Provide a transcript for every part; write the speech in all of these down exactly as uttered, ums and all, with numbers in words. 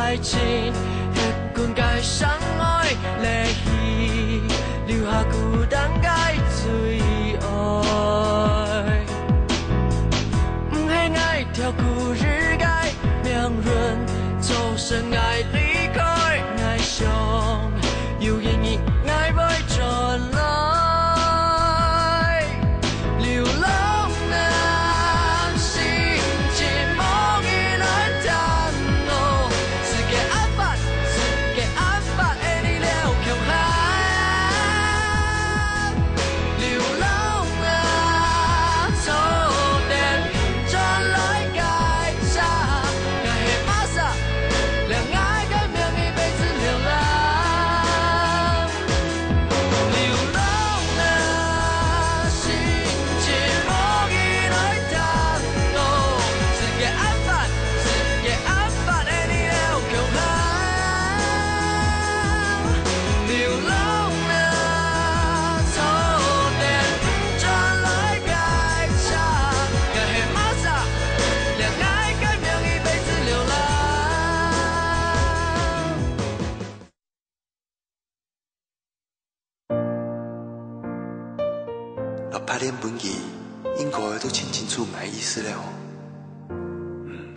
愛情，歇睏个相愛，離去，留下孤單个最愛。毋係𠊎跳過日个命運，造成𠊎離開，𠊎想有一日𠊎會轉來。 流浪啊，心情無人來聽哦，世界暗白，世界暗白，愛你了共下。流浪啊，錯點轉來解釋，𠊎係麼儕，了𠊎个名字變成流浪。 流浪啊，心情無人來聽哦，世界暗白，世界暗白，愛你了共下。流浪啊，錯點轉來解釋，𠊎係麼儕，了𠊎个名字變成流浪。 六八年分佢，應該都盡清楚𠊎意思了吼。嗯，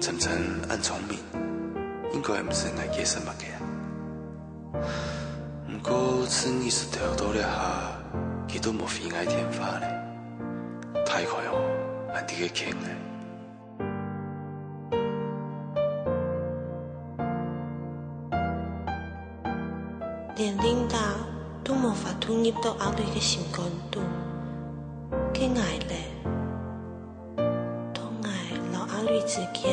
晨晨恁聰明，應該毋使𠊎解釋麼个啊。毋過自二十頭到這下，佢都無回𠊎電話咧，大概吼，還在該譴𠊎。 連Linda都無法度入到阿瑞个心肝肚，該𠊎咧？當𠊎摎阿瑞之間，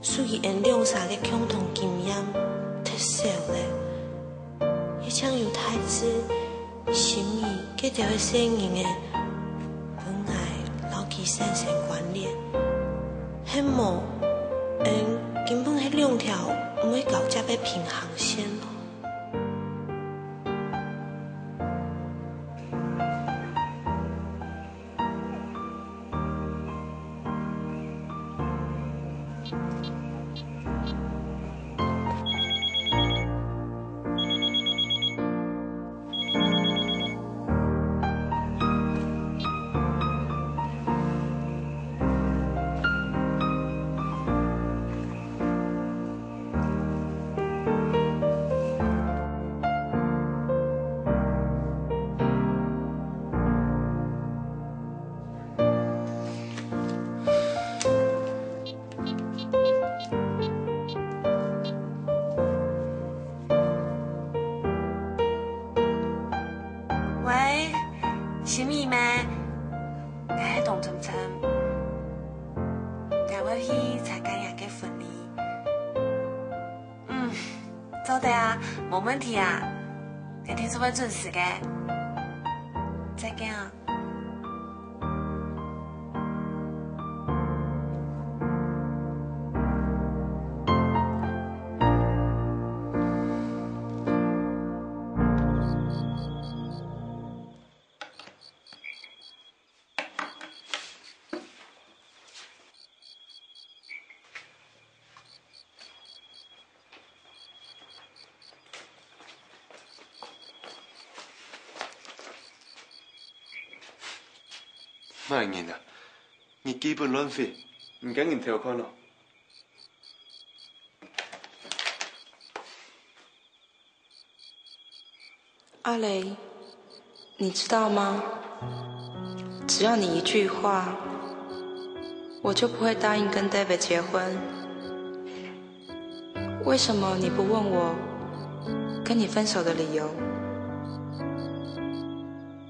屬於𠊎兩儕个共同經驗忒少咧，也正有大志 心儀該兜个細人仔，分𠊎摎佢產生關聯，係無，𠊎等根本係兩條毋會交接个平行線囉。 喂，心儀咩？𠊎係董晨晨，𠊎會去參加若个婚禮。嗯，做得啊，無問題啊，𠊎定著會準時个。再見啊。 麼人啊？日記本亂飛，毋驚人偷看哦？ 阿雷，你知道嗎？只要你一句話，我就不會答應跟David結婚。為什麼你不問我跟你分手的理由？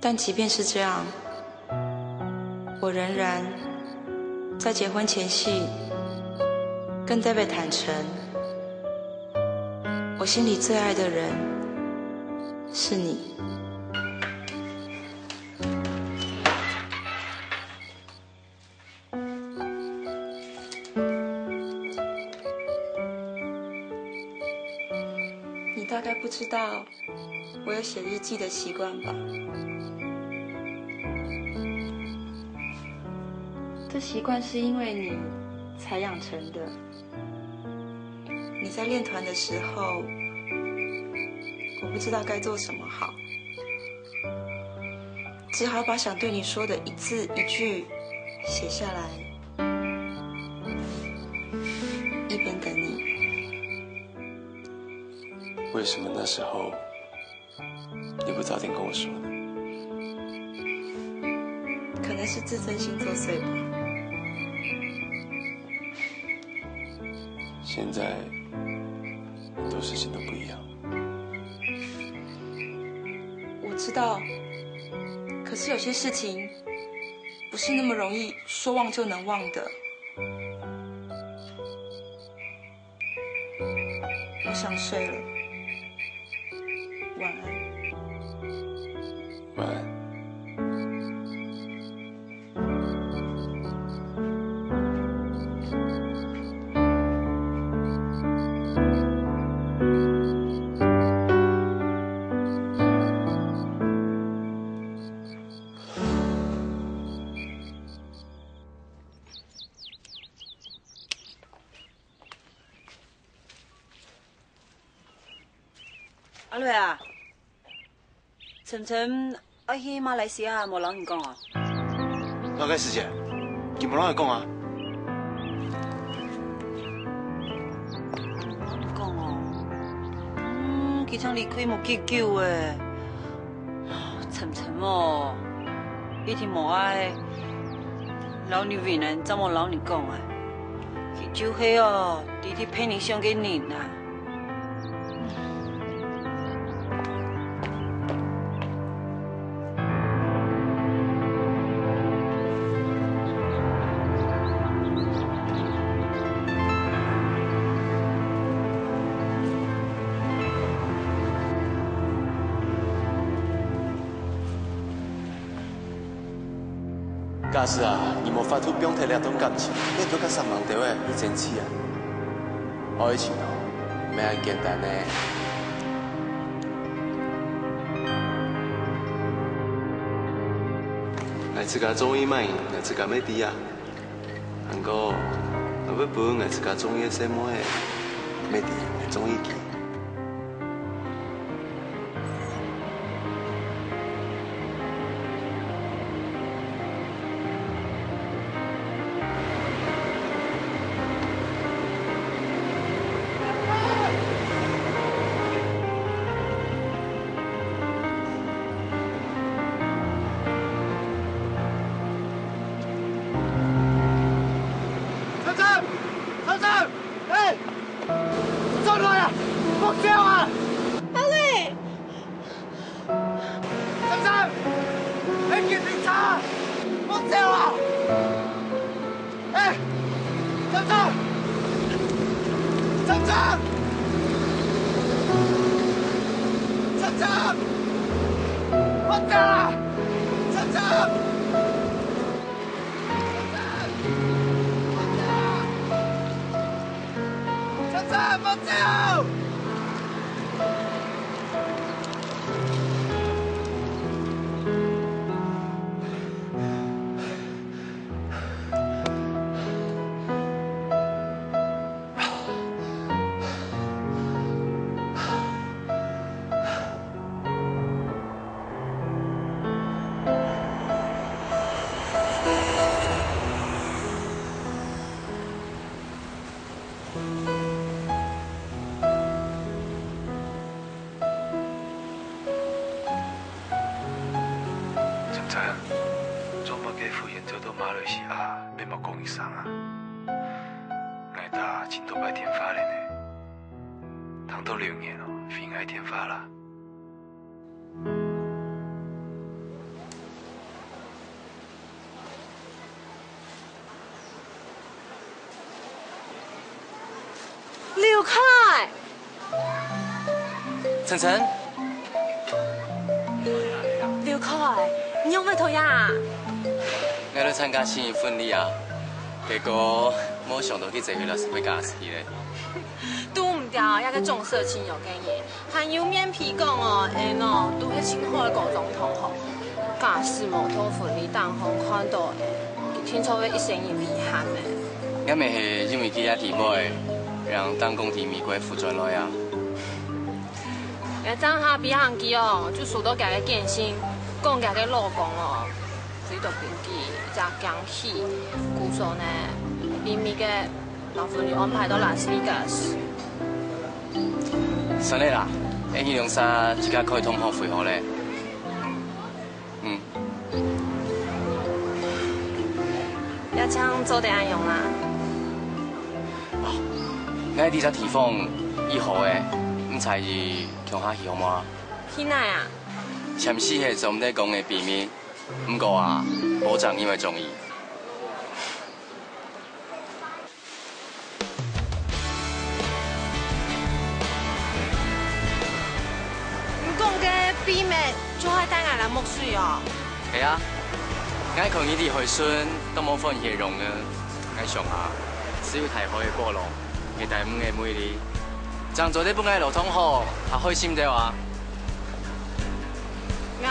但即便是這樣， 我仍然在結婚前夕跟David坦誠，我心裡最愛的人是你。你大概不知道， 我有寫日記的習慣吧？這習慣是因為你才養成的。你在练团的时候，我不知道该做什么好，只好把想对你说的一字一句写下来，一边等你。为什么那时候你不早点跟我说呢？可能是自尊心作祟吧。现在很多事情都不一样。我知道，可是有些事情不是那么容易说忘就能忘的。我想睡了，晚安。晚安。阿瑞啊，晨晨愛去馬來西亞，無摎你講哦？哪个時節？佢無摎𠊎講啊？無摎你講哦？嗯，佢正離開無幾久誒。晨晨哦，一定無愛摎你為難，正無摎你講誒。佢就係哦，直直陪你想个人啊。 假使啊，你無法度放忒這段感情，你就較煞猛兜仔去爭取啊。愛情哦，毋係恁簡單呢。𠊎自家中意麼人，𠊎自家乜知啊。 毋過，𠊎會分𠊎自家中意个細妹仔，乜知𠊎中意佢。 晨晨，晨晨，哎，轉來啊！莫走啊！阿瑞，晨晨，哎，警察，莫走啊！哎，晨晨，晨晨，晨晨，莫走啊！晨晨！ 晨晨，莫走！ 晨晨，做麼个忽然走到馬來西亞，乜無講一聲啊？𠊎打盡多擺電話了呢，聽到留言哦，分𠊎電話啦。 劉凱！晨晨，劉凱，你仰會在這啊？ 𠊎來參加新人婚禮啊，結果無想到佢這回來係會假死咧。堵毋著，這个重色輕友个人，還有面皮講哦，𠊎哦，都係盡好个高中同學。假使無在婚禮當中看到𠊎，佢定著會一生人遺憾个。𠊎乜係因為佢个地位，正當工對美國赴轉來啊。𠊎正下飛行機哦，就收到佢个簡訊，講佢个老公哦，飛到飛機一隻驚死，故所呢，臨尾个摎婚禮安排到Las Vegas。算了啦，𫣆兩儕自家開通好飛好咧。 嗯。也正做得恁樣啊。哦，𠊎知隻地方已好誒，毋知你共下去好無啊？去哪啊？暫時係做毋得講个秘密，毋過啊，保證你會中意。 你講个秘密就係帶𠊎來泅水哦？係啊，𠊎看你在海脣都無歡喜个樣呢，𠊎想啊，只有大海个波浪，會帶你个美麗，正做得分𠊎摎通好，較開心兜啊。𠊎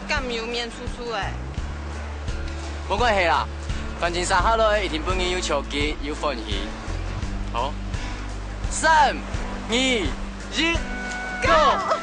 敢有面出出誒？無關係啦，反正續下來一定分你又刺激又歡喜。好，三、二、一，Go！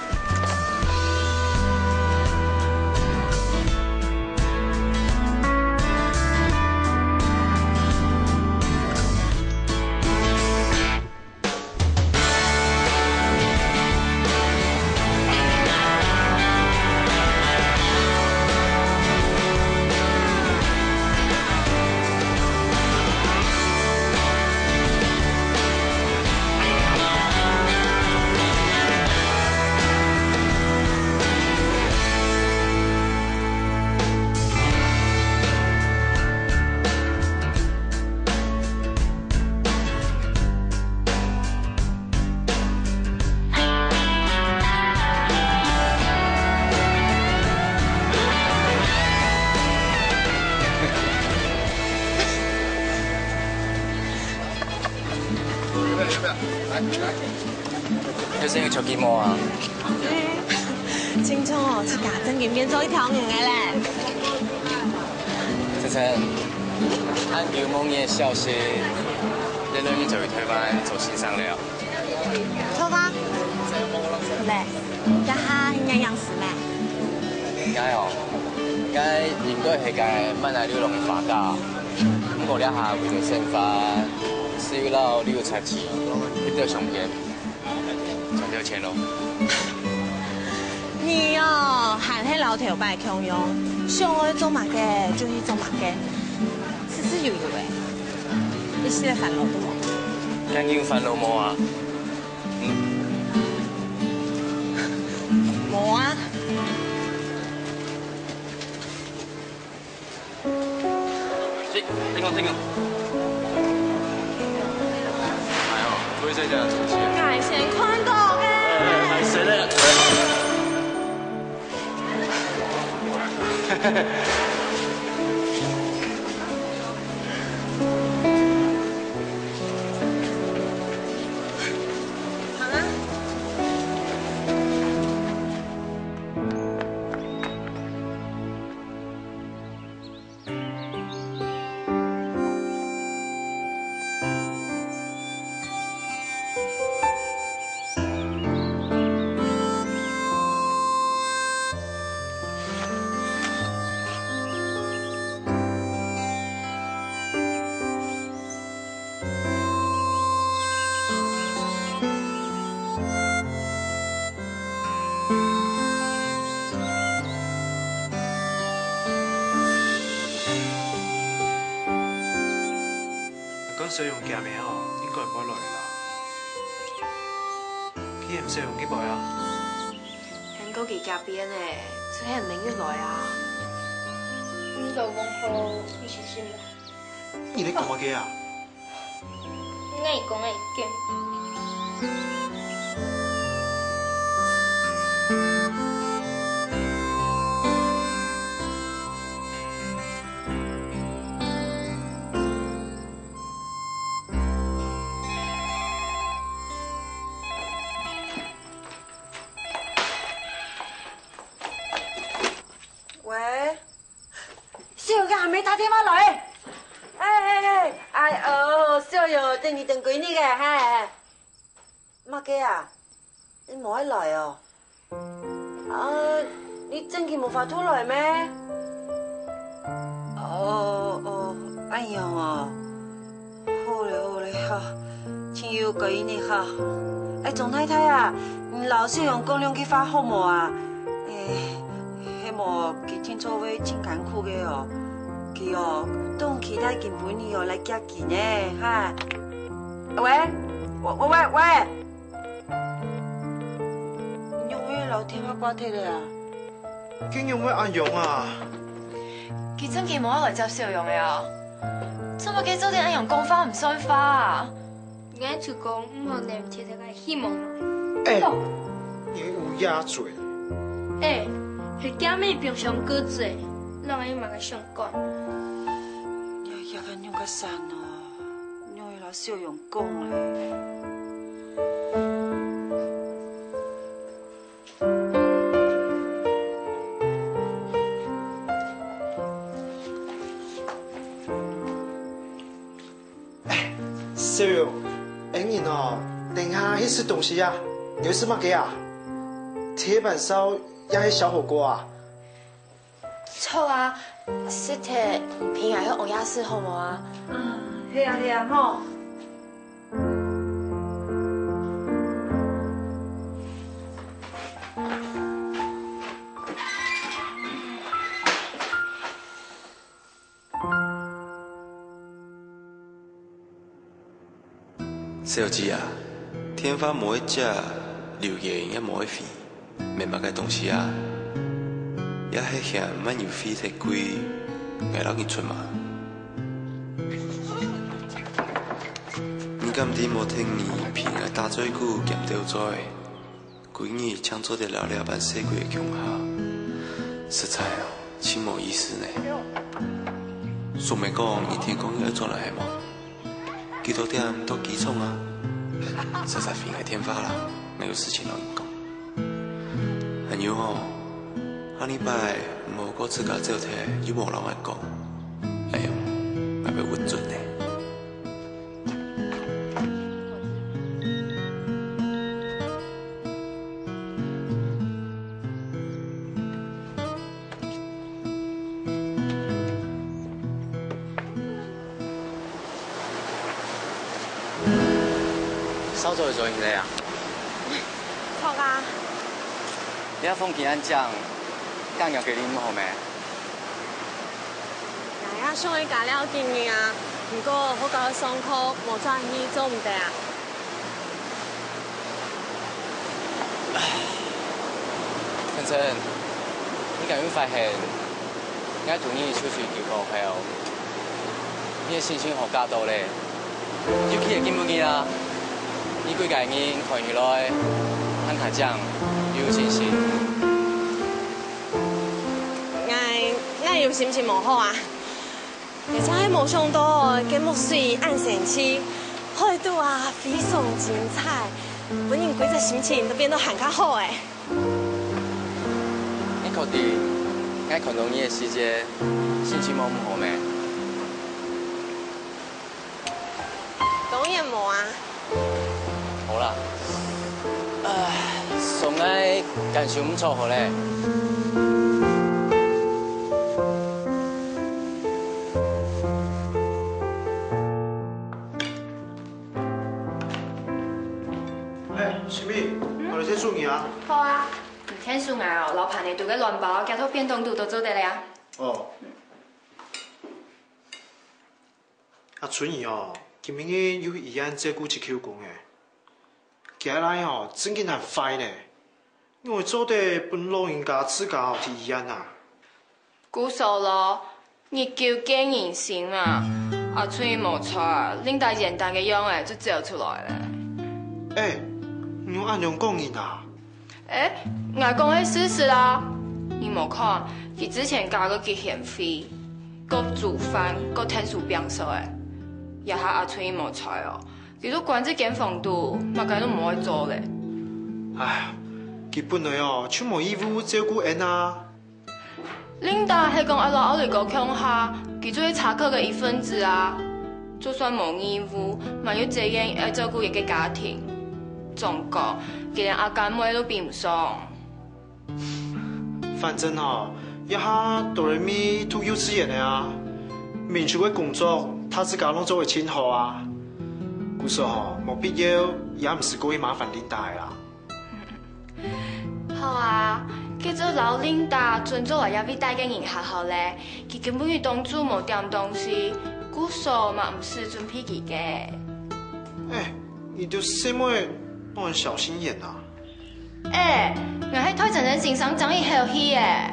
有先有手機無啊？清楚哦，自家正經變做一條魚个咧。晨晨，恁久無你个消息，這輪你就去台灣做先生了。 錯啊，咧，這下係恁樣事咩？𠊎哦，𠊎應該係該滿來流浪个畫家，毋過這下為著生活，只有摎旅遊雜誌翕兜相片，賺兜錢咯。你哦，還係摎頭擺共樣，想愛做麼个就去做麼个，事事有有誒。 一息个煩惱都無。該你有煩惱無啊？嗯？無啊。停，停哦，停哦。哎喲，不會再這樣出去。𠊎先看到个。哎，哎，誰的？ 好啦。 講小勇佢阿姆吼，應該毋會來啦。佢喊小勇去陪啊。還過佢隔壁呢，出現毋願來啊。你老公好，你死心啦。你咧講麼个啊？ 𠊎講个意見。喂？ 小勇个阿姆打電話來。哎，哎，哎，哎喲，小哎喲，等你等幾日个，嘿，麼个啊？你無愛來哦？啊，你正經無法度來咩？哦，哦，恁樣哦。好咧，好咧，好，盡有幾日哈。哎，鍾太太啊，你摎小勇講兩句話好無啊？哎，係無，佢定著會盡艱苦个哦。佢哦，當期待今晡日哦來接佢呢，哈。喂，喂，喂，喂，喂。你仰會摎電話掛忒咧啊？佢仰會恁樣啊？佢正經無愛來接小勇个啊？做麼个做得恁樣講話毋算話啊？𠊎就講毋好揇忒大家个希望啊。哎，你烏鴉嘴！哎，係厥姆平常過嘴，哪有麼个相干？你也敢用个散哦？ 你會摎小勇講咧？哎，小勇，恩人哦，等下去食東西啊，你愛食麼个啊？鐵板燒也係燒火鍋啊？ 著啊，食忒，你陪𠊎去逛夜市好無啊？嗯，係啊，係啊，吼。小姐啊，電話無愛接，留言也無愛回，買麼个東西啊？也係嫌漫遊費忒貴，𠊎摎你出嗎？你敢知無，聽你陪𠊎打嘴鼓兼鬥嘴， 歸日淨做得摎這班細鬼仔共下，實在哦，盡無意思呢。素梅講，你天光日愛轉來係無？幾多點到機場啊？煞煞回𠊎電話啦，𠊎有事情摎你講。還有哦，下禮拜毋好過自家走忒，又無摎𠊎講。哎喲，𠊎會鬱卒呢。 掃帚會做得啊？著啊。這風景恁靚，該𠊎邀佢來毋好咩？ 𠊎也想愛加尞幾日啊，毋過學校个上課無轉去做毋得啊。晨晨，你敢有發現，𠊎對你出去尞過後，你个心情好加多咧？尤其係今晡日啊，你歸個人看起來還較靚，又有精神。 𠊎，𠊎有心情無好啊。𠊎正係無想到，該墨水恁神奇，海肚啊非常精彩，分人歸隻心情都變到還較好欸。你確定，𠊎看著你个時節，心情無毋好咩？ 當然無啊。好啦，唉，算𠊎感受毋著好咧。哎，小美，嗯？𠊎來𢯭手你啊。好啊，你𢯭手𠊎哦，摎盤仔肚个卵包，加到便當肚都做得了啊。哦。 阿春姨哦，今晡日又去醫院照顧一舅公欸。厥倈哦，正經還壞呢，仰會做得分老人家自家哦去醫院啊？姑嫂咯，日久見人心啊！阿春姨無在，恁大簡單个樣仔就走出來了。欸，你仰恁樣講人啊？ 欸，𠊎講个事實啊！你無看，佢之前加過幾賢惠，過煮飯，過𢯭手拚掃欸。這下阿春姨無在哦，佢就關在間房肚，麼个都無愛做咧。唉，佢本來哦就無義務照顧𫣆啊。Linda係講愛摎奧利哥共下，佢就係查克个一份子啊。就算無義務，嘛有責任愛照顧一個家庭。總講，佢連阿甘妹都比毋上。反正吼，這下哆來咪讀幼稚園了啊，明秋个工作，他自家攏做會盡好啊。故所吼，無必要，也毋使過去麻煩Linda个啦。 好啊，該就摎Linda轉做來這位戴个人較好咧，佢根本就當初無點東西，故所嘛毋使準備佢个。哎，你兜細妹都很小心眼啊。哎，𠊎係代晨晨先生爭一口氣耶。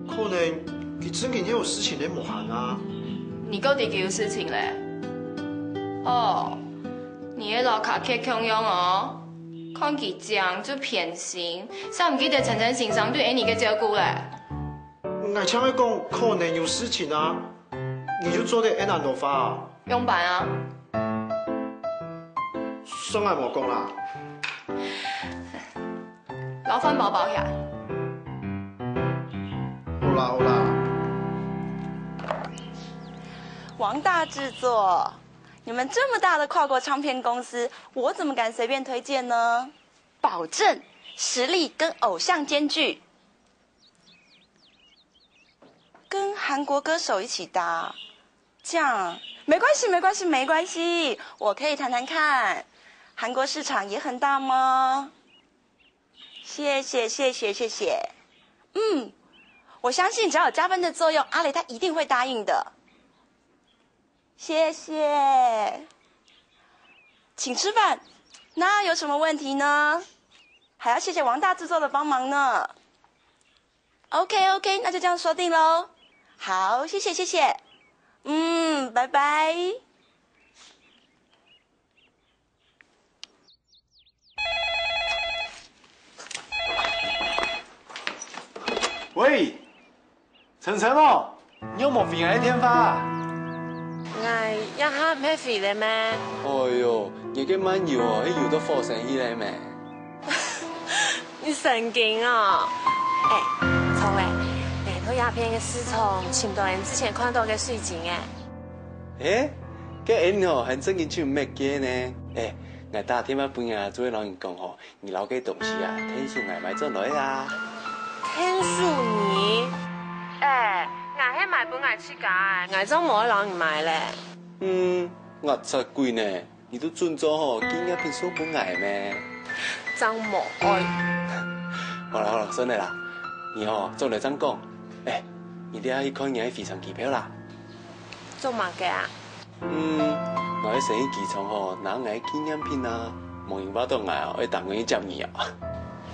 可能佢正經係有事情咧無閒啊。你到底佢有事情咧？哦，你个老卡客共樣哦。 看佢靚就偏心，煞毋記得晨晨先生對𠊎俚个照顧咧。𠊎正愛講可能有事情啊，你就做得恁多話啊。樣般啊？算𠊎無講啦。摎飯包包起來。好啦好啦。王大製作，你們這麼大的跨國唱片公司，我怎麼敢隨便推薦呢？ 保證實力跟偶像兼具。跟韓國歌手一起搭，這樣，沒關係，沒關係，沒關係，我可以談談看。韓國市場也很大嗎？謝謝，謝謝，謝謝。嗯，我相信只要有加分的作用，阿雷他一定會答應的。 謝謝。請吃飯，哪有什麼問題呢？還要謝謝王大製作的幫忙呢。OK，OK，那就這樣說定囉。好，謝謝，謝謝。嗯，拜拜。 喂，晨晨哦，你仰無回𠊎个電話啊？𠊎這下毋係回了咩？哎喲，你个漫遊哦，係遊到火星去了咩？你神經哦！哎，著咧，𠊎在這片个市場尋到𠊎之前看到个水晶哎。哎，該𠊎哦，還正經尋毋著呢。哎，𠊎打電話分𠊎阿姊摎你講吼， 你摎該東西啊，𢯭手𠊎買轉來啊。𢯭手你？哎，𠊎係買分𠊎自家个，𠊎正無愛摎你買咧。嗯，齧齪鬼呢，你都準做吼，紀念品送分𠊎咩？正無愛。好啦好啦，算了啦，你吼，轉來正講。哎，你這下去看你个飛行機票啦。 做麼个啊？嗯，𠊎愛先去機場吼，拿𠊎个紀念品啊，無人話著𠊎哦，愛等𠊎去接你啊。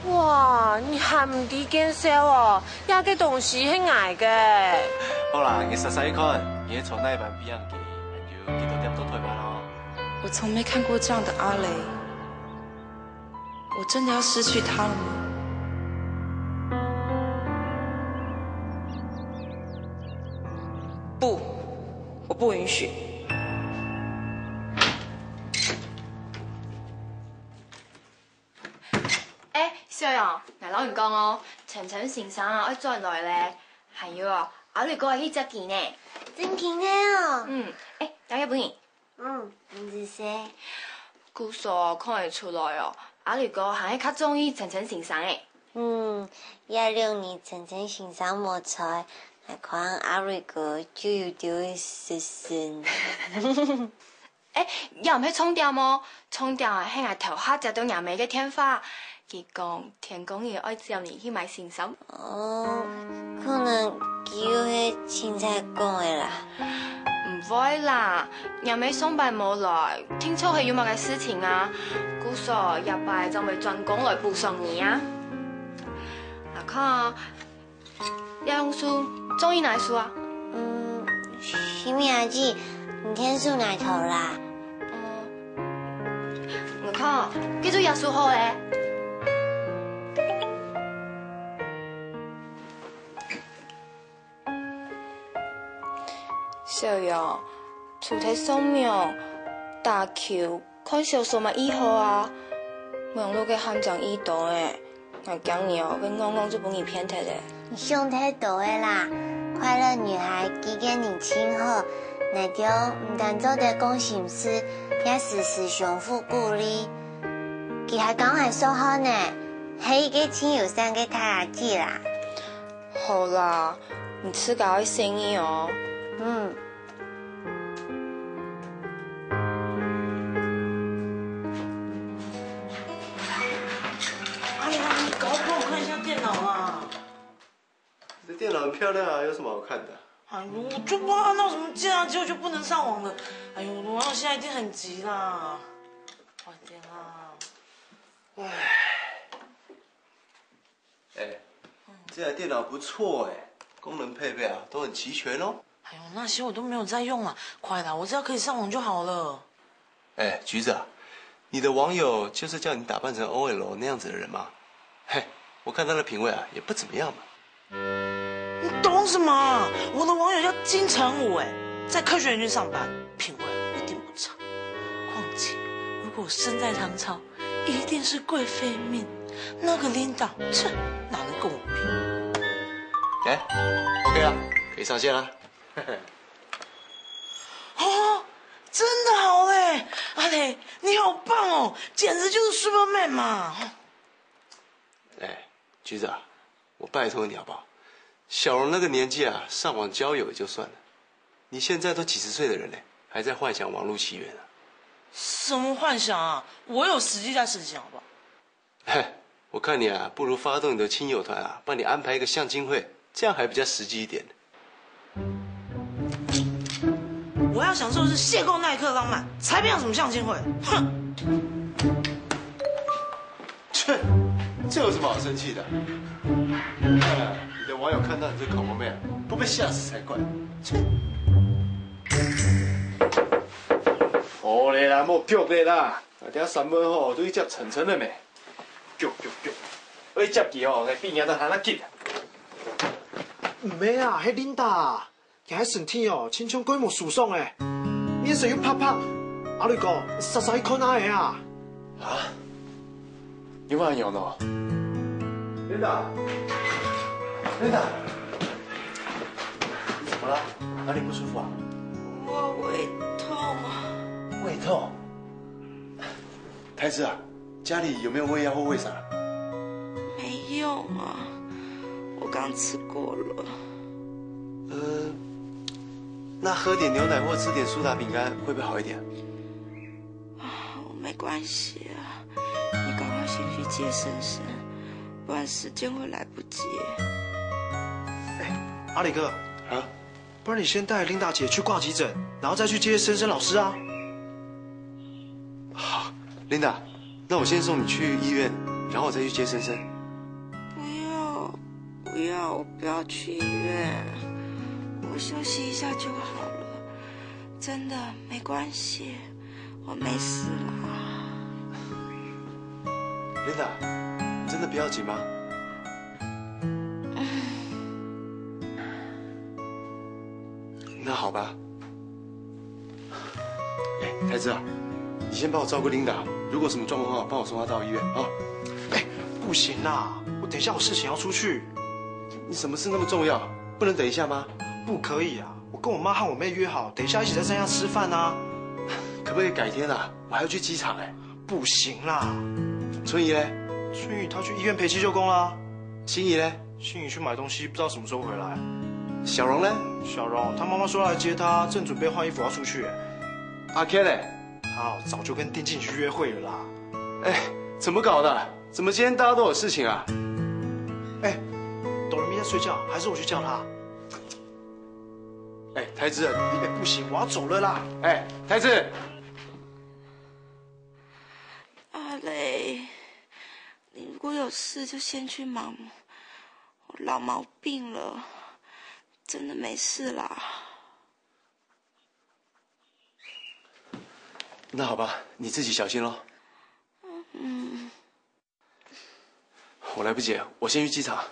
哇，你還毋知見笑哦，這个東西係𠊎个。好啦，你煞煞去看，你係坐哪班飛行機，還有幾多點到臺灣哦？我從沒看過這樣的阿雷。 我真的要失去他了嗎？不，我不允许。哎，小楊，𠊎摎你講哦，晨晨先生啊，愛轉來咧。還有哦，阿雷哥愛去接佢呢。正經个哦？嗯，哎，打開分你。 嗯，毋使謝。故所看得出來哦，阿雷哥還係較中意晨晨先生誒。嗯，這兩日晨晨先生無在，𠊎看阿雷哥就有兜仔失神。誒，這毋係重點哦，重點係𠊎頭下接到若姆个電話，佢講天光日愛接你去買新衫。 哦，可能佢又係凊彩講个啦。毋會啦，若姆上擺無來，定著係有麼个事情啊。故所這擺正會專工來補償你啊。𠊎看啊，這兩手，中意哪一手啊？嗯，新明阿姊，你𢯭手哪一頭啦？嗯，𠊎看哦，該就這手好咧。 小楊，除忒上網、打球、看小說嘛異好啊，網路个陷阱異多誒，𠊎驚你哦，會戇戇就分人騙忒咧。你想忒多个啦，快樂女孩佢个人盡好，奶丟毋單做得講心事，也時時相互鼓勵。佢還教𠊎數學呢，係一個盡友善个大阿姊啦。好啦，你自家愛細義哦。嗯。哎呀，你搞不好看一下电脑啊！ 这电脑很漂亮啊，有什么好看的？哎呦，我就不知道按到什么键啊，结果就不能上网了。哎呦，我现在一定很急啦。快点啦！哎，这台电脑不错哎，功能配备啊都很齐全哦。哎呦，那些我都没有在用啊。快啦，我只要可以上网就好了。 哎，橘子啊，你的网友就是叫你打扮成O L那样子的人吗？嘿，我看他的品味啊，也不怎么样嘛。你懂什么啊？我的网友叫金城武，哎，在科学园区上班，品味一定不差。况且，如果我身在唐朝，一定是贵妃命。那个 Linda，切，哪能跟我比？哎，OK 啊，可以上线啦。 哦，真的好嘞！阿雷，你好棒哦，简直就是 Superman 嘛！哎，橘子啊，我拜托你好不好？小荣那个年纪啊，上网交友也就算了，你现在都几十岁的人嘞，还在幻想网络奇缘啊？什么幻想啊？我有实际在实行，好不好？ 嘿，我看你啊，不如发动你的亲友团啊，帮你安排一个相亲会，这样还比较实际一点。我要享受的是邂逅那一刻的浪漫，才不要什么相亲会。哼！切，这有什么好生气的？看来你的网友看到你这个恐龙妹啊，都被吓死才怪。切！好咧啦，莫激咧啦，大家三分吼，都去接晨晨了没？ 逐逐逐，愛接佢吼，該比人家還較緊。毋係啊，係Linda啊，佢个身體哦，親像過無舒爽誒，面色又白白，阿雷哥，煞煞去看下仔啊。啊？你麼人哦？Linda，Linda，你怎麼了？哪裡不舒服啊？我胃痛啊。胃痛？ 太子啊，家裡有沒有餵藥或餵啥？沒有啊，我剛吃過了。呃，那喝點牛奶或吃點蘇打餅乾會不會好一點？啊，沒關係啊，你趕快先去接森森，不然時間會來不及。哎，阿里哥，啊？ 不然你先帶Linda姐去掛急診，然後再去接森森老師啊。好，Linda，那我先送你去醫院，然後我再去接森森。不要，不要，我不要去醫院，我休息一下就好了，真的没关系，我没事啦。Linda，你真的不要紧吗？ 那好吧。哎，太子啊，你先帮我照顾Linda，如果什么状况的话，帮我送她到医院啊。哎，不行啦，我等一下有事情要出去。你什么事那么重要，不能等一下吗？不可以啊，我跟我妈和我妹约好，等一下一起在山下吃饭啊。可不可以改天啊？我还要去机场哎。不行啦。春姨嘞？春姨她去医院陪急救工啦。心怡嘞？ 心怡去买东西，不知道什么时候回来。小荣呢？小荣，她妈妈说要来接她，正准备换衣服要出去。阿Ken呢？她哦，早就跟电竞局约会了啦。哎，怎么搞的？怎么今天大家都有事情啊？哎，哆瑞咪在睡觉，还是我去叫她？哎，太子，你，哎，不行，我要走了啦。哎，太子。阿雷，你如果有事就先去忙， 我老毛病了，真的没事啦。那好吧，你自己小心咯。嗯。我来不及了，我先去机场。啊。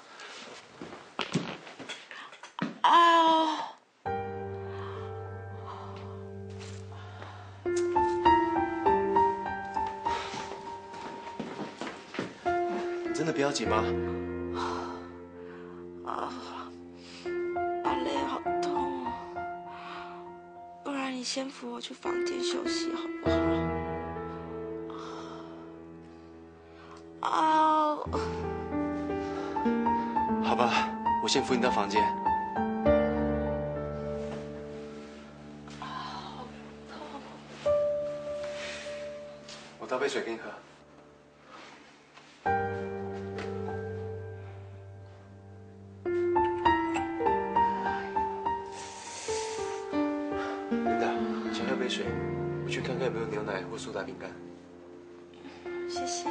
真的不要紧吗？啊，阿雷好痛哦。扶我去房间休息好不好？哦，好吧，我先扶你到房间。我倒杯水给你喝。 Linda，先喝杯水，我去看看有没有牛奶或苏打饼干。谢谢。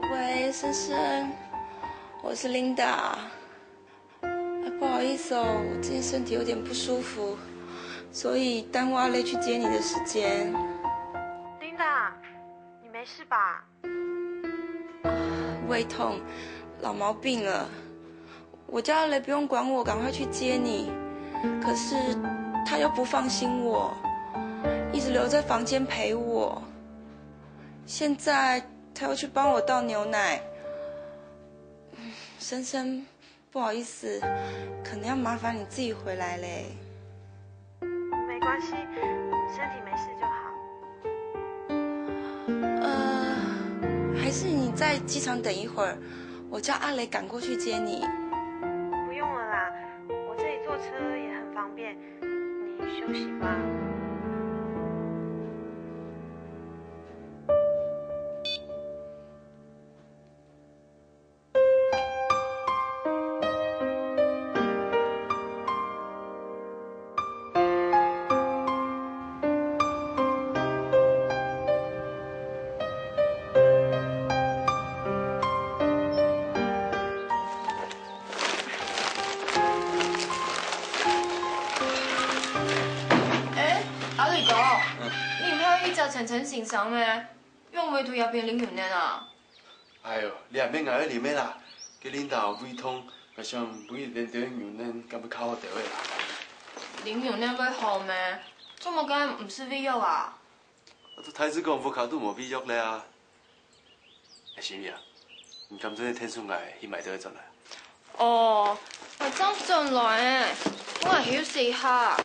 喂，森森，我是 Linda。啊，不好意思哦，我最近身体有点不舒服，所以耽误阿雷去接你的时间。 Linda，你没事吧？胃痛，老毛病了。我叫阿雷不用管我，赶快去接你。可是他又不放心我，一直留在房间陪我。现在他又去帮我倒牛奶。森森，不好意思，可能要麻烦你自己回来嘞。没关系，身体没事就好。呃，还是你在机场等一会儿，我叫阿雷赶过去接你。不用了啦，我这里坐车也很方便，你休息吧。 哎，阿里哥，你毋係一隻青青先生咩？仰會在這片啉牛奶啊？哎喲，你也免𠊎愛啉个啦。該Linda胃痛，𠊎想分佢啉兜牛奶，敢會較好兜仔啦。啉牛奶會好咩？做麼个毋食胃藥啊？啊，都大自講屋下都無胃藥了啊。哎，心怡啊，你敢真係𢯭手𠊎去買兜仔轉來？哦，𠊎正轉來誒，𠊎休息一下。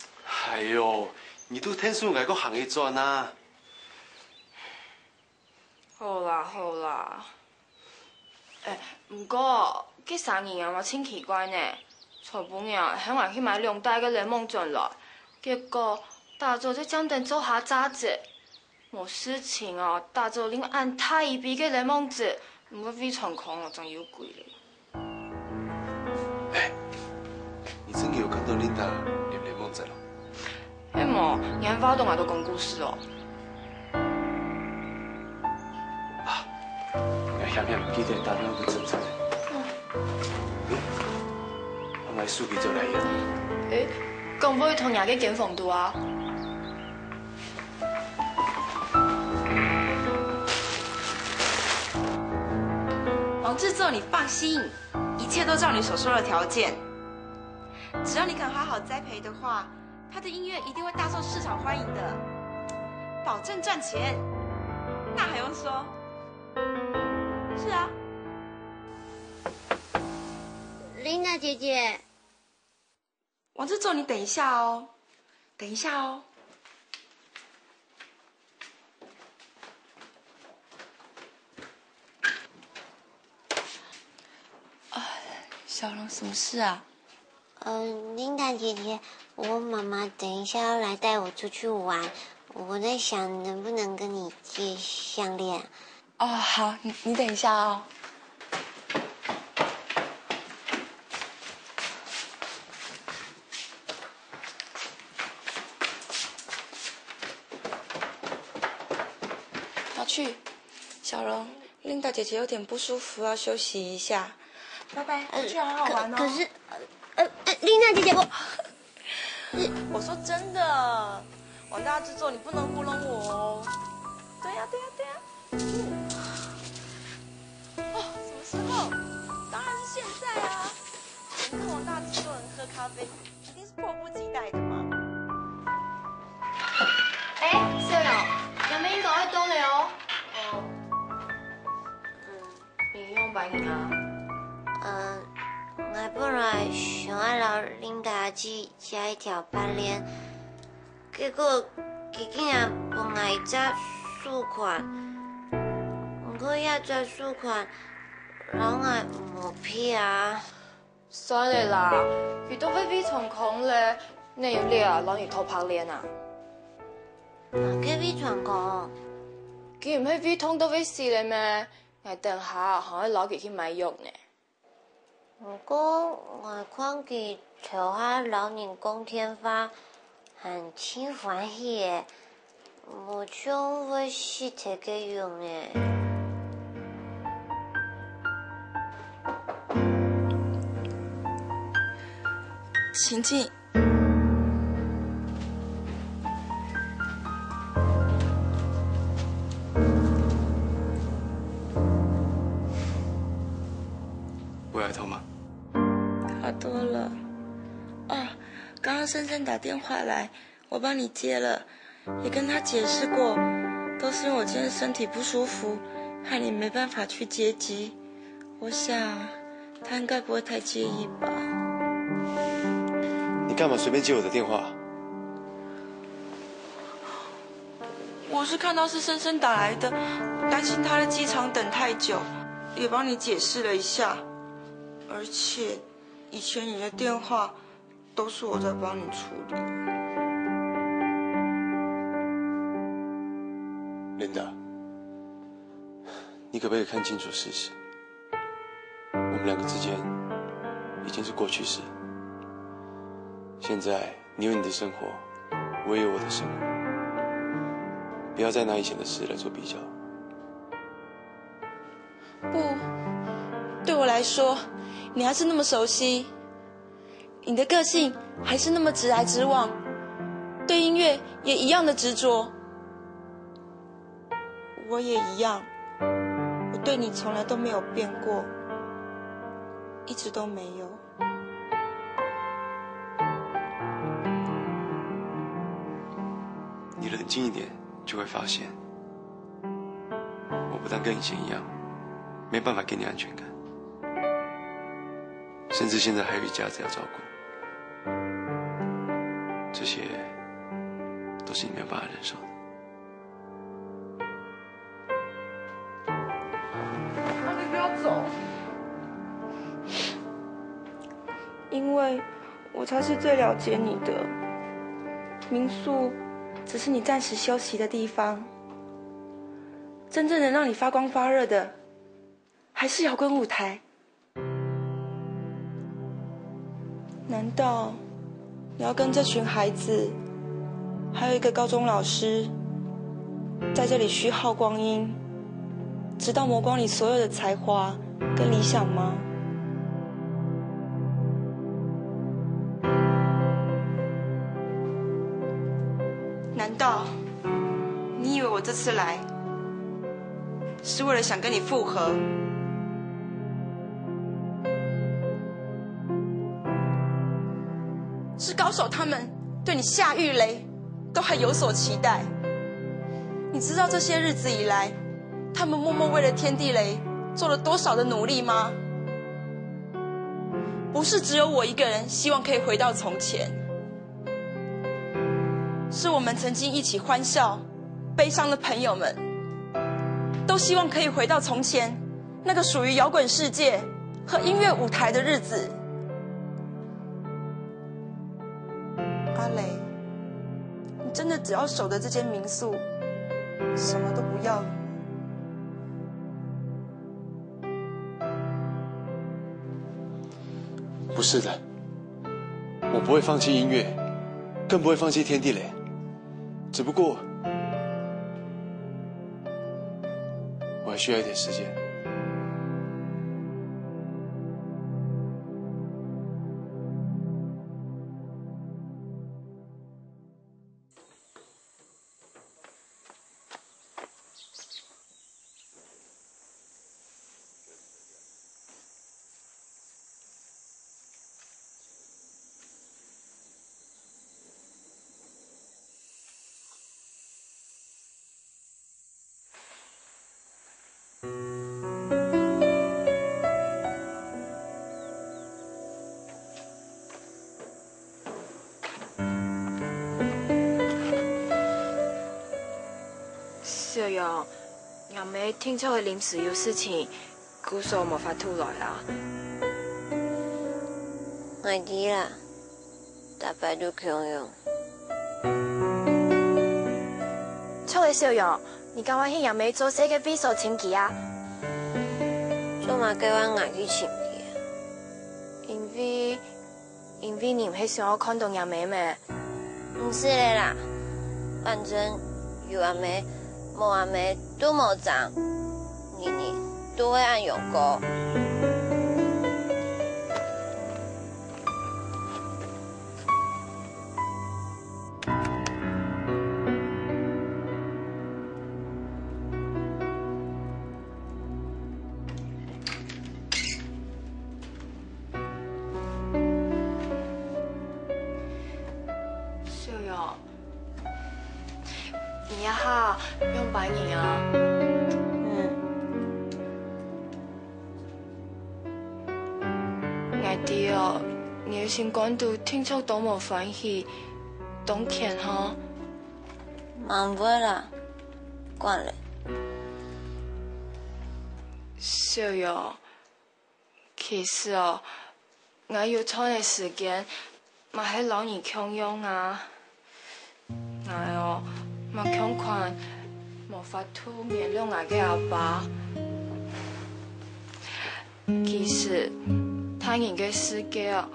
哎喲，你都𢯭手𠊎過行一轉啊！ 好啦好啦。誒，毋過，該三日啊，𠊎盡奇怪呢。昨晡日啊，喊𠊎去買兩袋个檸檬轉來，結果打早就正等灶下炸子。無事情哦，打早啉恁大一杯个檸檬汁，毋過胃腸空哦，正有鬼咧。 哎，你真个有看到Linda啉檸檬汁哦？係無，你還話到𠊎都講故事哦。啊，𠊎險險記得打電話分森森。嗯，𠊎手機就來了。誒，講會同若个間房肚啊？黃製作，你放心。 一切都照你所说的条件，只要你肯好好栽培的话，他的音乐一定会大受市场欢迎的，保证赚钱。那还用说？是啊，琳娜姐姐，王志仲，你等一下哦，等一下哦。啊，小龙，什么事啊？呃，琳达姐姐，我妈妈等一下要来带我出去玩，我在想能不能跟你借项链。哦，好，你你等一下哦。要去，小龙，琳达姐姐有点不舒服，要休息一下。拜拜，回去好好玩哦。可是，呃呃，琳达姐姐，我我说真的，王大制作，你不能糊弄我哦。对呀，对呀，对呀。哦，什么时候？当然是现在啊！能看我大吃多喝咖啡，一定是迫不及待的嘛。哎，小友，人民應該愛到了哦。哦，嗯，你用白銀啊？嗯，我本來想愛摎Linda姐借一條白鏈，結果佢竟然分𠊎一隻手環，毋過這隻手環摎𠊎無配啊。算了啦，佢都會飛長空了，哪有理由摎你討白鏈啊？麼个飛長空？佢毋係飛痛到會死了咩？𠊎等下還愛摎佢去買藥呢。 毋過𠊎看佢頭下摎人講電話，還盡歡喜誒，無像會死忒个樣誒。晴晴， 胃还痛吗？好多了。啊，刚刚深深打电话来，我帮你接了，也跟他解释过，都是因为我今天身体不舒服，害你没办法去接机。我想他应该不会太介意吧。你干嘛随便接我的电话？ 我是看到是深深打来的，担心他在机场等太久，也帮你解释了一下。而且以前你的电话都是我在帮你处理。Linda，你可不可以看清楚事实？我们两个之间已经是过去式。现在 你有你的生活，我也有我的生活。不要再拿以前的事来做比较。不，对我来说，你还是那么熟悉，你的个性还是那么直来直往，对音乐也一样的执着。我也一样，我对你从来都没有变过，一直都没有。 你冷静一点，就会发现，我不但跟以前一样，没办法给你安全感，甚至现在还有一家子要照顾，这些都是你没有办法忍受的。 那你不要走。因为我才是最了解你的。民宿只是你暂时休息的地方，真正能让你发光发热的，还是摇滚舞台。 难道你要跟这群孩子，还有一个高中老师，在这里虚耗光阴，直到磨光你所有的才华跟理想吗？难道你以为我这次来， 是为了想跟你复合。是高手他们对你下御雷，都还有所期待。你知道这些日子以来，他们默默为了天地雷做了多少的努力吗？不是只有我一个人希望可以回到从前。 是我们曾经一起欢笑、悲伤的朋友们，都希望可以回到从前那个属于摇滚世界和音乐舞台的日子。阿雷，你真的只要守着这间民宿，什么都不要？不是的，我不会放弃音乐，更不会放弃天地雷。只不过，我还需要一点时间。小勇，若姆定著係臨時有事情，故所無法度來啊。𠊎知啦，逐擺都共樣。著个，小勇，你敢會去若姆做事个位所尋佢啊？做麼个愛𠊎去尋佢啊？因為 因為你毋係想愛看著若姆咩？毋使了啦，反正有阿姆、無阿姆都無差，日日都會恁樣過。 小勇，你這下仰般形啊？嗯。𠊎知哦，你个心肝肚定著當無歡喜，當譴吼。 毋會啦，慣了。小勇，其實哦，𠊎有段个時間，嘛係摎你共樣啊。𠊎哦，嘛共款，無法度原諒𠊎个阿爸。其實，大人个世界哦，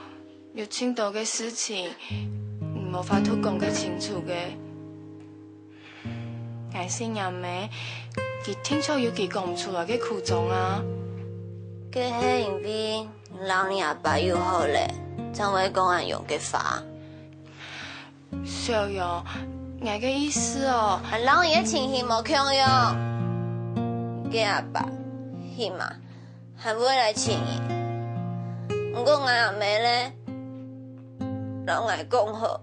有盡多个事情，你無法度講較清楚个。𠊎識若姆，佢定著有佢講毋出來个苦衷啊。該係因為你摎你阿爸又好了，正會講恁樣个話。小勇，𠊎个意思哦，還摎你个情形無共樣。你个阿爸，起碼 還會來尋你。毋過𠊎阿姆呢，摎𠊎講好，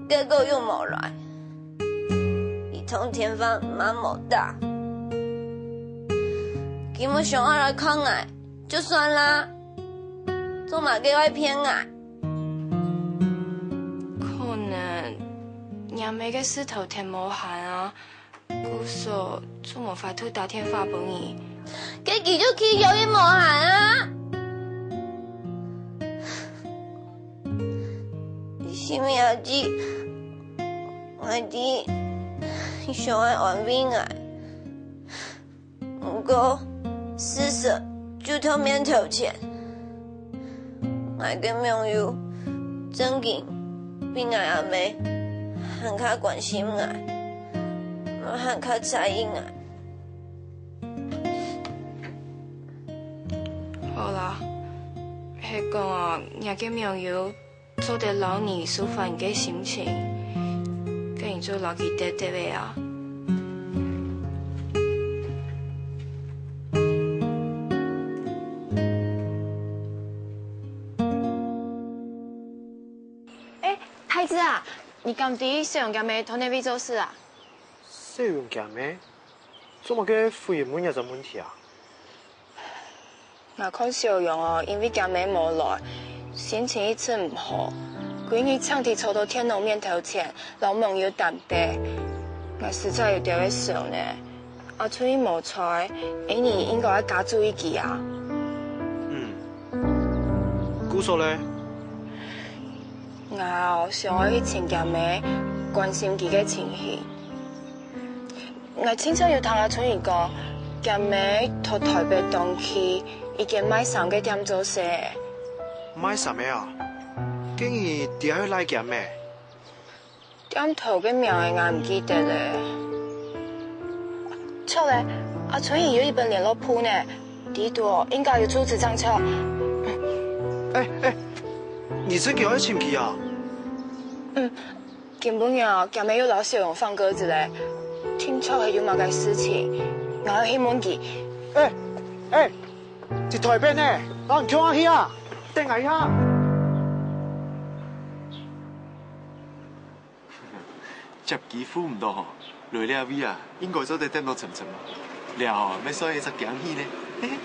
結果又無來，一通電話嘛無打。佢無想愛來看𠊎，就算啦，做麼个愛騙𠊎？可能若姆个事頭忒無閒啊， 故所就無法度打電話分你。該佢就去，有影無閒啊！你心裡也知，𠊎知，你想愛安慰𠊎。毋過，事實就在面頭前。 𠊎个網友正經比𠊎阿姆還較關心𠊎，還較在意𠊎。好啦，係講啊，若个網友做得摎你抒發你个心情，該你就摎佢得得个啊。 欸，太子啊，你敢知小勇厥姆在哪位做事啊？小勇厥姆？做麼个忽然問這隻問題啊？𠊎看小勇哦，因為厥姆無來，心情一直毋好，歸日淨係坐到電腦面頭前，摎網友打坯。𠊎實在有兜仔愁呢。 阿春英無在，𠊎俚應該愛加注意佢啊。嗯。故所呢？𠊎哦，想愛去尋厥姆，關心佢个情形。𠊎親像有聽阿春英講，厥姆在臺北東區一間賣衫个店做事。賣衫个啊？該你知愛去哪間咩？ 店頭个名仔𠊎毋記得了。著了，阿春英有一本聯絡簿呢，裡肚哦應該有住址正著。欸欸，你正經愛尋佢啊？嗯，今晡日厥姆又摎小勇放鴿子了，定著係有麼个事情，𠊎愛去問佢。欸欸，在臺北呢，𠊎共下去啊！等𠊎一下。 接機會毋著吼，來這位啊，應該做得等到沉沉啊。這吼，乜算一隻驚喜呢。嘿嘿。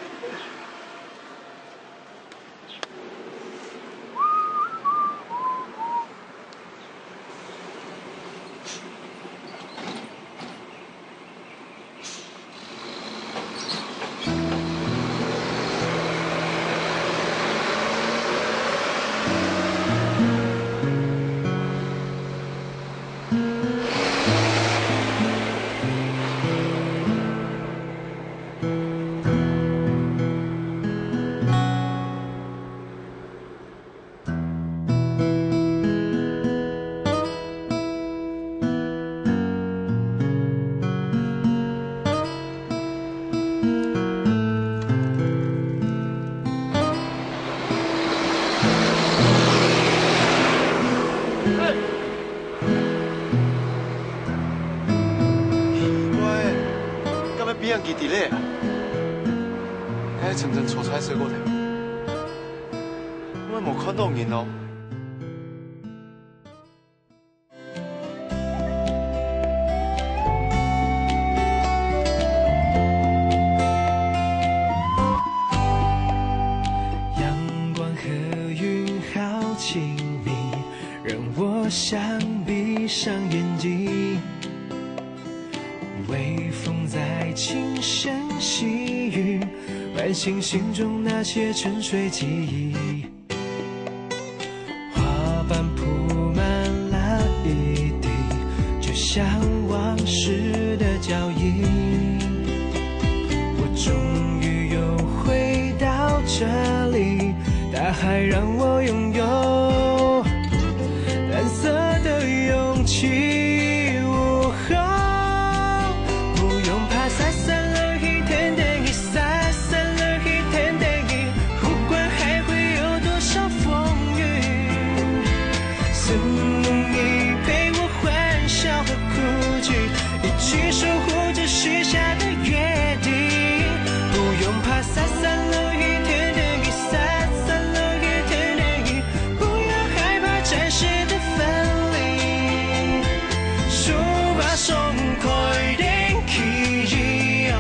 你佇咧？𠊎沉沉坐在水果頭，𠊎無看到人哦。 阳光和云好亲密，让我想闭上眼睛。微风在轻声细语，唤醒心中那些沉睡记忆。花瓣铺满了一地，就像往事的脚印。我终于又回到这里，大海让我拥有蓝色的勇气。哦吼，不用怕洒散了一天的雨，洒散了一天的雨，不管还会有多少风雨。 是梦里陪我欢笑和哭泣，一起守护着许下的约定。不用怕洒散了一天的雨，洒散了一天的雨，不要害怕暂时的分离。手把手，开天启一样，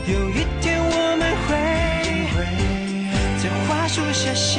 有一天我们会在花树下相